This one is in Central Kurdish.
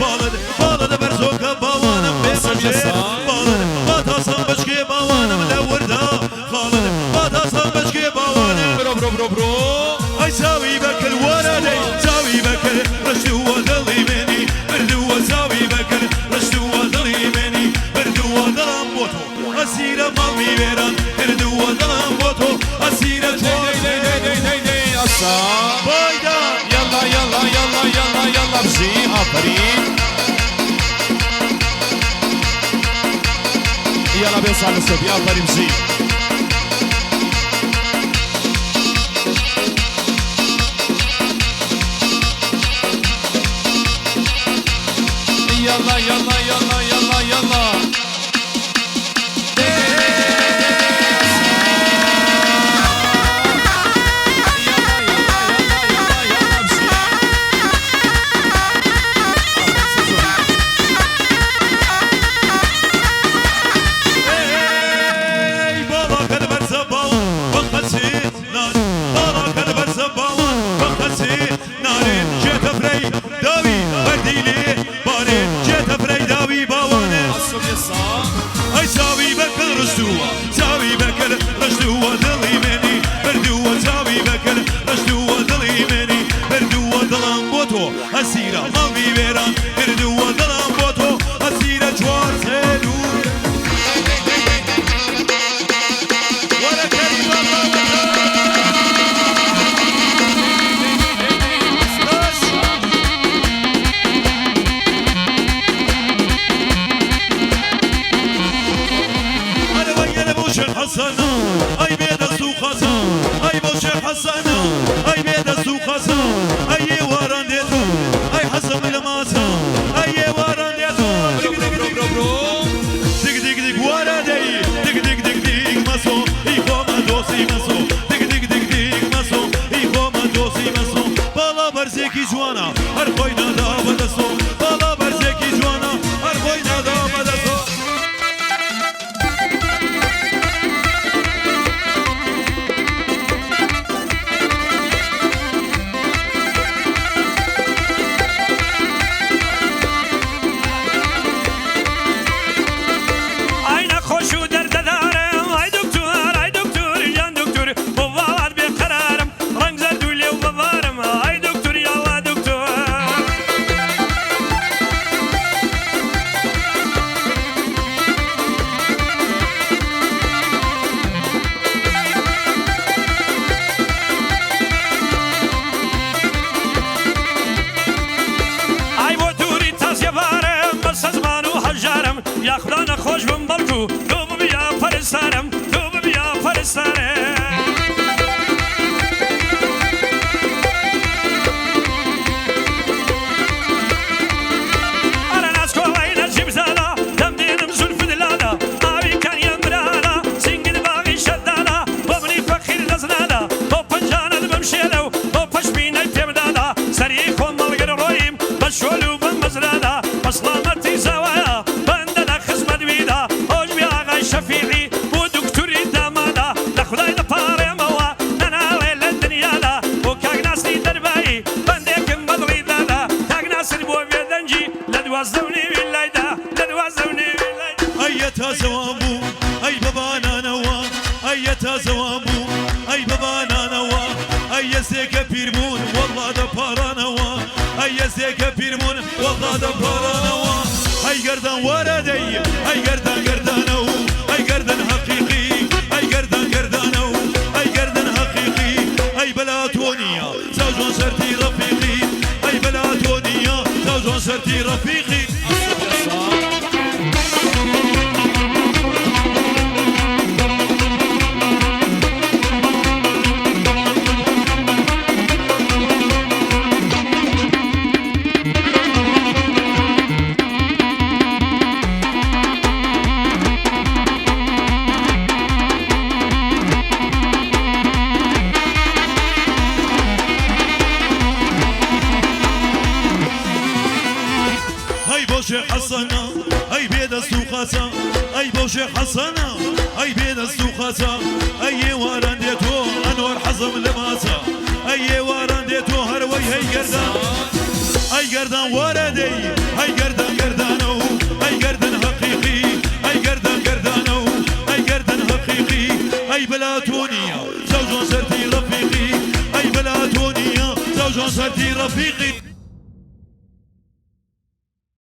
باڵت باڵت بەرزۆکە باوانم بێ مەژێر باڵت با تاسەم بشکێ باوانم لە وردا خاڵت با تاسەم بشکێ باوانم. برو برو برو برو. ئەی چاوی بەکل وەرە دەی چاوی بەکل ڕشتووە دڵی منی بردووە چاوی بەکل ڕشتووە دڵی منی بردووە دڵم بۆ تۆ ئەسیرە ماڵی وێران کردووە دڵم بۆ تۆ ئەسیرە دەی دەی دەی دەی دەی دەی ئەسا. بایدا. يلا يلا يلا يلا يلا بجي آفرين. يلا بيصعد الصوت يا آفرين بجي. يلا يلا يلا يلا يلا. دي دي دي دي دي دي. يلا يلا يلا يلا يلا بجي. ئەی باڵاکەت بەرزە باوان بەخەچی نار باڵاکەت بەرزە باوان بەخەچی نارێ جێتە فرەی داوی بەردی لێ بارێ جێتە فرەی داوی باوانێ. ئەی چاوی بەکل ڕشتووە چاوی بەکل ڕشتووە دڵی منی بردووە چاوی بەکل ڕشتووە دڵی منی بردووە دڵم بۆ تۆ ئەسیرە ماڵی وێران کردووە دڵم بۆ تۆ ئەسیرە چوار سێل و وەرە کەریمە باوەتە. أنا وين أبو شيخ حسن أي بيد السوق حسن أي بو شيخ حسن أي بيد السوق حسن أي وران ديتو أي حسن الماسا أي وران ديتو. برو برو برو برو برو. دق دق دق ورا دي دق دق دق دق مسو إيخو ما دوسي مسو دق دق دق دق مسو إيخو ما دوسي مسو بالا برزێکی جوانە هەر خۆی نادا بەدەسۆ باڵا بەرزێکی جوانە هەر خۆی نادا بەدەسۆ. ئای نەخۆش و دەردەدارم ئای دکتۆر ئای دکتۆر گیان دکتۆر بۆ واوات بێقەرارم ڕەنگ زەرد و لێو بەبارم ئای دکتۆر یاڵا دکتۆر. ئای بۆ دووری تازیەبارم بەسە زمان و هەژارم یاخدا نەخۆش بم بەڵکو تۆ ببیا پەرستارم تۆ ببیا پەرستارم. ئەرە ناسکۆڵای نەجیب زادا دەم دێنم زولفت لادا ئاوی کانیان برادا سینگت باغی شەدادا بۆ منی فەقیر دەستنادا بۆ پەنجانت بم شێلە و بۆ پەشمینەی پێمدادا سەری خۆم مەڵگر ڕۆییم بە شۆل و بەم مەزرادا بە سڵامەتی زاوایە بەندە لە خزمەت ویدا هۆش بێ ئاغای شەفیعی بۆ دکتوری دامادا لە خودای دەپارێمەوە نەناڵێ لە دنیادا بۆ کاک ناسری دەربایی بەندێکم بەدڵی دادا کاک ناسر بۆ بێدەنگی لە دوازدە و نیوی لایدا لە دوازدە و نیوی لایدا. ئەی تازەوان بوو ئەی بەبانانەوە ئەی تازەوان بوو ئەی بەبانانەوە ئەی یەسێکە پیربوون وەڵا دەپارانەوە ئەی یەسێکە پیربوون وەڵا دەپارانەوە ئەی گەردان وەرە دەی ئەی گەردان گەردانە و ئەی گەردن حەقیقی ئەی گەردان گەردانە و ئەی گەردن حەقیقی ئەی بەلاتۆنیە چاوجوان شەرتی ڕەفیقی ئەی بەلاتۆنیە چاوجوان شەرتی ڕەفیقی. ئەی بۆ شێخ حەسەنە ئەی بێدەست و خەچە ئەی بۆ شێخ حەسەنە ئەی بێدەست و خەچە ئەی ئێواران دێتۆ ئەنوەر حەزم لە ماچە ئەی ئێواران دێتۆ هەروەی هەی گەردان ئەی گەردان وارە دەی ئەی گەردان گەردانە و ئەی گەردن هەقیقی ئەی گەردان گەردانە و ئەی گەردن هەقیقی ئەی بلا تۆ نییە زەوجۆن سەرتی ڕەفیقی ئەی بلا تۆ نییە زەوجۆن سەرتی ڕەفیقی.